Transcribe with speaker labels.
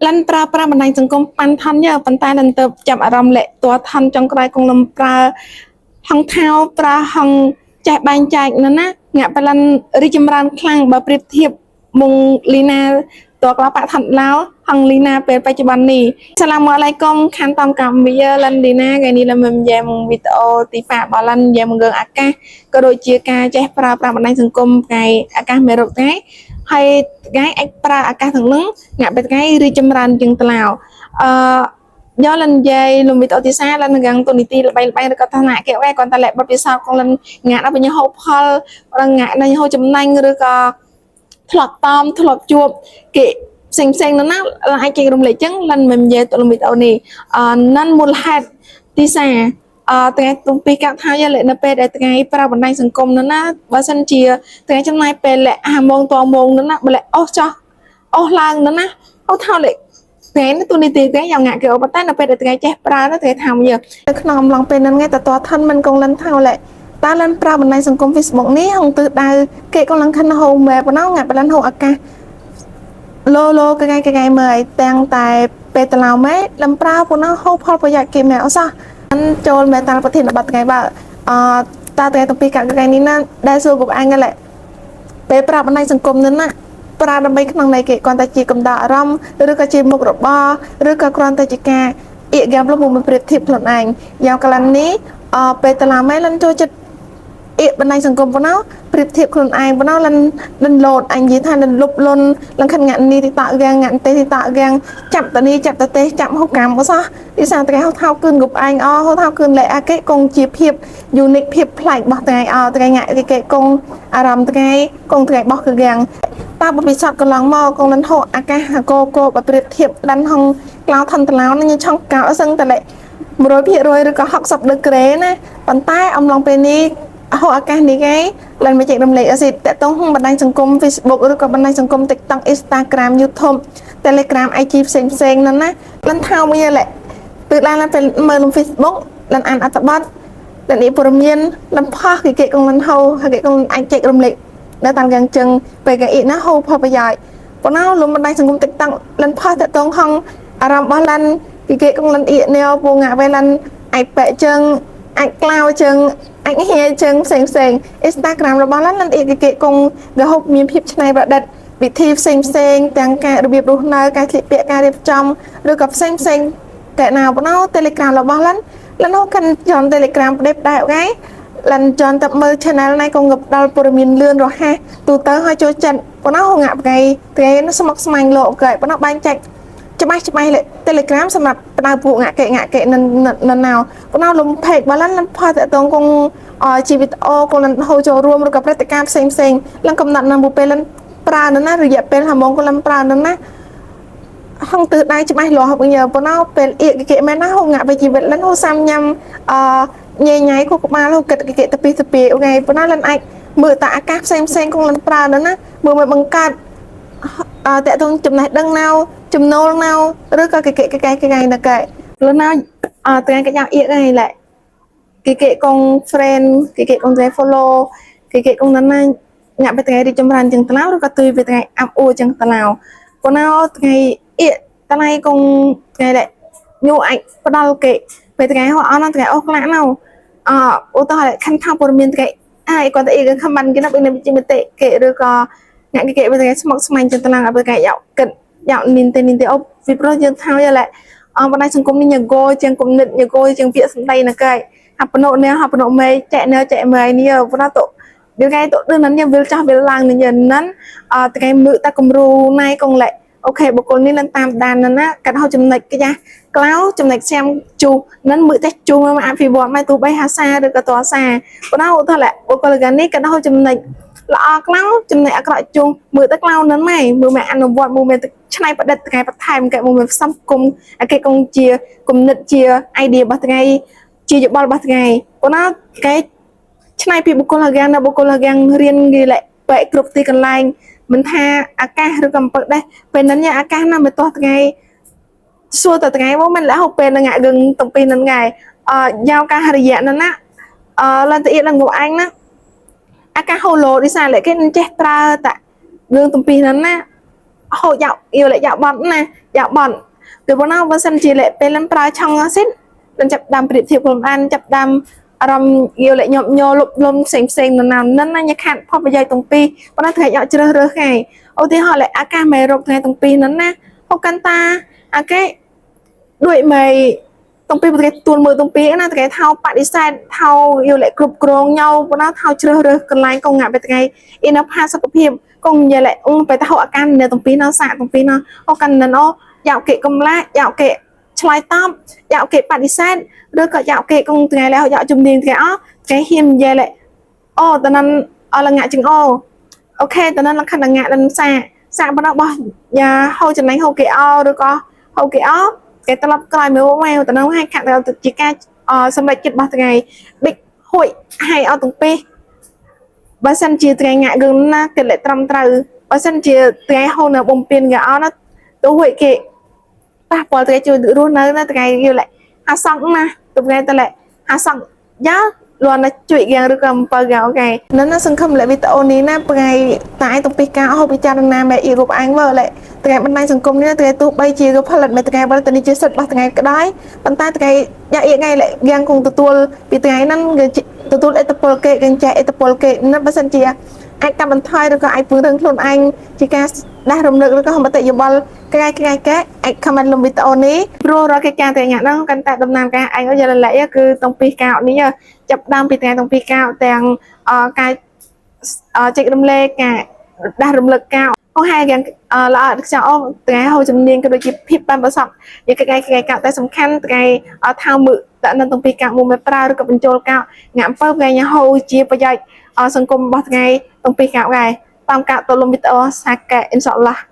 Speaker 1: លិនប្រើប្រាស់បណ្ដាញសង្គមប៉ាន់ថនយើប៉ុន្តែលិនទៅចាប់អារម្មណ៍លាក់តួថនចុងក្រោយកងលំប្រើហងថៅប្រើហងចេះបែងចែកណាណាងាក់បលិនរីចម្រើនខ្លាំងបើប្រៀបធៀបមុងលីណាតួក្លាបាក់ថនឡាវហងលីណាពេលបច្ចុប្បន្ននេះសាឡាមអាឡៃគុំខានតំកម្ពុជាលិនលីណាថ្ងៃនេះលិនមកយាមវីដេអូទីប៉ាបលិនយាមរឿងអាកាសក៏ដូចជាការចេះប្រើប្រាស់បណ្ដាញសង្គមថ្ងៃអាកាសមេរោគថ្ងៃហើយថ្ងៃអាចប្រើអាកាសទាំងនឹង ងាក់ពេលថ្ងៃរីចម្រើនជាងតឡាវអឺយកលិននិយាយលំវីដេអូទីសាលិនកាំងទូនីតិល្បីល្បីឬក៏ឋានៈគេអីគាត់តែលែបទពិសោធន៍កងលិនងាក់ដល់បញ្ញហូបផលងាក់ដល់ហូបចំណេញឬក៏ធ្លាប់តំធ្លាប់ជួបគេផ្សេងផ្សេងនោះណាអាចគេរំលែកចឹងលិនមិននិយាយទៅលំវីដេអូនេះអឺណាន់មូលហេតុទីសាអឺថ្ងៃទុំពីកាត់ថាយនៅពេលដែលថ្ងៃប្រើបណ្ដាញសង្គមនោះណាបើសិនជាថ្ងៃចំណាយពេលលាក់5ម៉ោងតម៉ោងនោះណាបើលាក់អស់ចោះ អូសឡើងនោះណាអូថោលេថ្ងៃនេះទូនីតិថ្ងៃយ៉ាងងាក់គេប៉ុន្តែនៅពេលដែលថ្ងៃចេះប្រើនោះថ្ងៃថាមើលនៅក្នុងអំឡុងពេលហ្នឹងថ្ងៃតតថិនមិនកងលិនថោលេតើលិនប្រើបណ្ដាញសង្គម Facebook នេះហងទិសដៅគេកងលិនខិនហូមែប៉ុណ្ណោះងាក់បលិនហូអាកាសឡូឡូកងៃកងៃមើលឲ្យតាំងតែពេលតឡៅម៉ែលំប្រើប៉ុណ្ណោះហូផលប្រយោជន៍គេមែអសោះចូលមែតាប្រធានបទថ្ងៃបើអឺតើថ្ងៃទាំងពីរកាត់ថ្ងៃនេះណាដែលសួរពួកអញហ្នឹងពេលប្រើបណ្ដាញសង្គមហ្នឹងណាប្រើដើម្បីក្នុងន័យគេគ្រាន់តែជាកំដរអារម្មណ៍ឬក៏ជាមុខរបរឬក៏គ្រាន់តែជាការអៀកហ្គេមលុបមកប្រៀបធៀបខ្លួនឯងយ៉ាងកលិននេះអពេលតឡាម៉ែលិនចូលចិត្តអៀកបណ្ដាញសង្គមប៉ុណ្ណោះប្រៀបធៀបខ្លួនឯងប៉ុណ្ណោះលិនលិនលោតអញនិយាយថាលិនលុបលុនលិនខិនងាក់នេះទីតកាងងាក់ទេទីតកាងចាប់តនេះចាប់តទេចាប់ហូបកម្មក៏សោះទីសាថ្ងៃហូបថោគឺងប់ឯងអហូបថោគឺលែអាគេគង់ជាភាព unique ភាពប្លែករបស់ថ្ងៃអថ្ងៃងាក់គេគង់អារម្មណ៍ថ្ងៃគង់ថ្ងៃរបស់គឺកាងតើបពិសោធន៍កន្លងមកកងលិនហូអាកាសកោកោបើប្រៀបធៀបដាន់ហងក្លោថនតឡោនឹងឆងកោសឹងតលេ100%ឬក៏60ដឺក្រេណាប៉ុន្តែអំឡុងពេលនេះហូអាកាសនេះគេឡើងមកចែករំលែកអសិតតតងបណ្ដាញសង្គម Facebook ឬក៏បណ្ដាញសង្គម TikTok Instagram YouTube Telegram IG ផ្សេងផ្សេងហ្នឹងណាលិនថៅមួយឡែទើឡើងពេលមើលក្នុង Facebook លិនអានអត្ថបទលិននេះព័ត៌មានលំផោះគេគេកងលិនហៅហើយគេកងអាចចែករំលែកនៅតាមកាងជឹងពេលគេអ៊ីណាហូផលប្រយោជន៍ប៉ុណ្ណាលំបណ្ដាញសង្គម TikTok លិនផោះតតងហងអារម្មណ៍របស់លិនគេគេកងលិនអ៊ីណែពងងាវេលិនអាចបែកជើងអាចក្លាវជើងអាចហៀជើងផ្សេងផ្សេង Instagram របស់លិនលិនអ៊ីគេគេកងវាហូបមានភាពច្នៃប្រឌិតវិធីផ្សេងផ្សេងទាំងការរបៀបរស់នៅការស្លៀកពាក់ការរៀបចំឬក៏ផ្សេងផ្សេងតែណាប៉ុណ្ណោះ Telegram របស់លិនលិនហូបកាន់ចំ Telegram ផ្ដេបដែរអូខេលិនចន់តែមើល channel ណៃក៏ងឹបដល់ព័ត៌មានលឿនរហ័សទូទៅឲ្យចូលចិត្តប៉ុណ្ណោះងាក់ថ្ងៃថ្ងៃនោះស្មុកស្មាញលោកគេប៉ុណ្ណោះបែងចែកច្បាស់ច្បាស់ Telegram សម្រាប់ផ្ដៅពួកងាក់កេងាក់កេនៅនៅណៅប៉ុណ្ណោះលំពេកបើលិនលផលតតងគងជីវិតអូគងលិនហូរចូលរួមឬក៏ព្រឹត្តិការណ៍ផ្សេងផ្សេងលិនកំណត់នៅពេលលិនប្រើនៅណារយៈពេល5ម៉ោងក៏លិនប្រើនៅណាហងទិសដៅច្បាស់លាស់វិញប៉ុណ្ណោះពេលអៀកគេមែនណាហូងាក់ទៅជីវិតលិនហូសាំញ៉ាំអឺញ៉ៃញ៉ៃក៏ក្បាលហូគិតគេទៅពីទៅពីអូខេប៉ុណ្ណាលិនអាចមើលតាអាកាសផ្សេងផ្សេងគងលិនប្រើនៅណាមើលមើលបង្កើតអឺតកតងចំណេះដឹងណៅចំណូលណៅឬក៏គេគេគេគេគេណកែលណៅអឺថ្ងៃកញ្ញាអៀកហ្នឹងឡែគេគេកង friend គេគេកងថ្ងៃ follow គេគេកងណាណាញាក់ไปថ្ងៃរីចម្រើនជាងតឡៅឬក៏ទុយไปថ្ងៃអាប់អួជាងតឡៅប៉ុណ្ណាថ្ងៃអៀកតឡៃកងថ្ងៃដែលញូអាចផ្ដល់គេពេលថ្ងៃហោះអត់ថ្ងៃអូក្លាក់ណៅអឧទាហរណ៍ខិនថាព័ត៌មានថ្ងៃអាយគាត់តែអៀកខមមិនគេណាពេលនេះមតិគេឬក៏អ្នកគេពេលថ្ងៃស្មុកស្មាញជាងតឡៅពេលថ្ងៃយ៉ាគិតយ៉ានីនទេនីនទេអូពីព្រោះយើងថាយឡែអបណ្ដាញសង្គមនេះញគោជាងគំនិតញគោជាងពាក្យសម្ដីណាគេហបណូនេះហបណូមេចែកនៅចែកមេនេះប៉ុន្តែតវាថ្ងៃទៅដឹងណាវាចាស់វាឡើងនឹងណាអថ្ងៃមើលតាគំរូណៃកងលែអូខេបុគ្គលនេះនឹងតាមដានណាណាកាត់ហៅចំណុចគេចាក្លៅចំណុចសាំជូនឹងមើលតែជូមកអភិវឌ្ឍមកទោះបីហាសាឬក៏តសាប៉ុន្តែឧទាហរណ៍បុគ្គលិកនេះកាត់ហៅចំណុចល្អក្លៅចំណុចអាក្រក់ជូមើលទៅក្លៅនឹងម៉ែមើលមកអនុវត្តមើលមកច្នៃប្រឌិតថ្ងៃបន្ថែមគេមើលមកផ្សំគុំអាគេកងជាគំនិតជា idea របស់ថ្ងៃជាយោបល់របស់ថ្ងៃប៉ុន្តែគេ ឆ្នៃពីបុគ្គលយ៉ាងនៅបុគ្គលយ៉ាងរៀនគេលែបែកគ្រប់ទីកន្លែងមិនថាអាកាសឬក៏អំពើដែរពេលហ្នឹងអាកាសណាមិនទាស់ថ្ងៃសួរតែថ្ងៃមកមិនលះពេលហ្នឹងអាកឹងតំពីហ្នឹងថ្ងៃអឺយ៉ាវការរយៈហ្នឹងណាអឺឡើងទៅអៀតឡើងងអញណាអាកាសហូឡូឌីសាលែគេនឹងចេះប្រើតារឿងតំពីហ្នឹងណា ហូយ៉ាយល់យ៉ាបត់ណាយ៉ាបត់ពីព្រោះណាបើសិនជាលេពេលនឹងប្រើឆងសិននឹងចាប់ដើមប្រៀបធៀបខ្លួនឯងចាប់ដើមអារម្មណ៍យល់ញាប់ញ័រលុបលុំផ្សេងផ្សេងនៅណានឹងណាញខាត់ផលប្រយោជន៍ទាំងពីរប៉ុន្តែថ្ងៃអត់ជ្រើសរើសថ្ងៃឧទាហរណ៍លេអាកាសមេរោគថ្ងៃទាំងពីរនឹងណាហូកាន់តាអាគេដូចមេ តុងពីប្រទេសទួលមើលតុងពីណាថ្ងៃថោបដិសេធថោយល់គ្រប់គ្រងញោប៉ុណ្ណាថោជ្រើសរើសកន្លែងកងងាក់ไปថ្ងៃអ៊ីនផាសុខភាពកងញ៉ែអ៊ុងไปថោអាការនៅតុងពីណសាតុងពីណអូកាន់ណអូយ៉ាវគេកំឡាយ៉ាវគេឆ្លើយតបយ៉ាវគេបដិសេធឬក៏យ៉ាវគេកងថ្ងៃលែយ៉ាវជំនាញថ្ងៃអថ្ងៃហ៊ាននិយាយអូតនអលងាក់ជាងអូអូខេតនលខណ្ឌងាក់ដិនសាសាប៉ុណ្ណោះបោះយ៉ាហូចំណេញហូគេអឬក៏ហូគេអគេត្រឡប់ក្រោយមើលមកតនឲ្យខាត់ទៅជាការសម្រេចចិត្តរបស់ថ្ងៃបិចហួយឲ្យអត់ទាំងពីរបើសិនជាថ្ងៃងាក់គឹងណាគេលែត្រឹមត្រូវបើសិនជាថ្ងៃហូរនៅបំពេញគេអត់ណាទៅហួយគេប៉ះពាល់ថ្ងៃជួយរស់នៅណាថ្ងៃយល់អាសង្ឃណាទៅថ្ងៃទៅលែអាសង្ឃយ៉ាលន់ណាជួយយ៉ាងឬក៏អំពើយ៉ាងអូខេនៅណាសង្ឃឹមលែវីដេអូនេះណាថ្ងៃតែទាំងពីរការអស់ពិចារណាមែអ៊ីរូបអញវើលែថ្ងៃបណ្ដាញសង្គមនេះថ្ងៃទោះបីជាផលិតមេថ្ងៃបើទៅនេះជាសិទ្ធិរបស់ថ្ងៃក្តាយប៉ុន្តែថ្ងៃយ៉ាអ៊ីថ្ងៃលែយ៉ាងគង់ទទួលពីថ្ងៃហ្នឹងគេទទួលឥទ្ធិពលគេគេចេះឥទ្ធិពលគេណាបើសិនជាអាចកាត់បន្ថយឬក៏អាចពង្រឹងខ្លួនឯងជាការដាស់រំលឹកឬក៏មតិយោបល់កែកែកែអាច comment លំវីដេអូនេះព្រោះរាល់កិច្ចការទាំងយ៉ាងហ្នឹងកាន់តែដំណើរការឯងយល់លែគឺតុងពីកោនេះចាប់ដើមពីថ្ងៃតុងពីកោទាំងការចែករំលែកការដាស់រំលឹកកោអូហើយយ៉ាងល្អខ្ចោអូថ្ងៃហូជំនាញក៏ដូចជាភាពបានប្រសពយកកែកែកោតែសំខាន់ថ្ងៃថៅមឹកតនៅតុងពីកោមួយមកប្រើឬក៏បញ្ចូលកោងាក់អំពើថ្ងៃហូជាប្រយោជន៍សង្គមរបស់ថ្ងៃតុងពីកោដែរតាមកោតលំវីដេអូសាកែអ៊ីនសាអល់ឡោះ។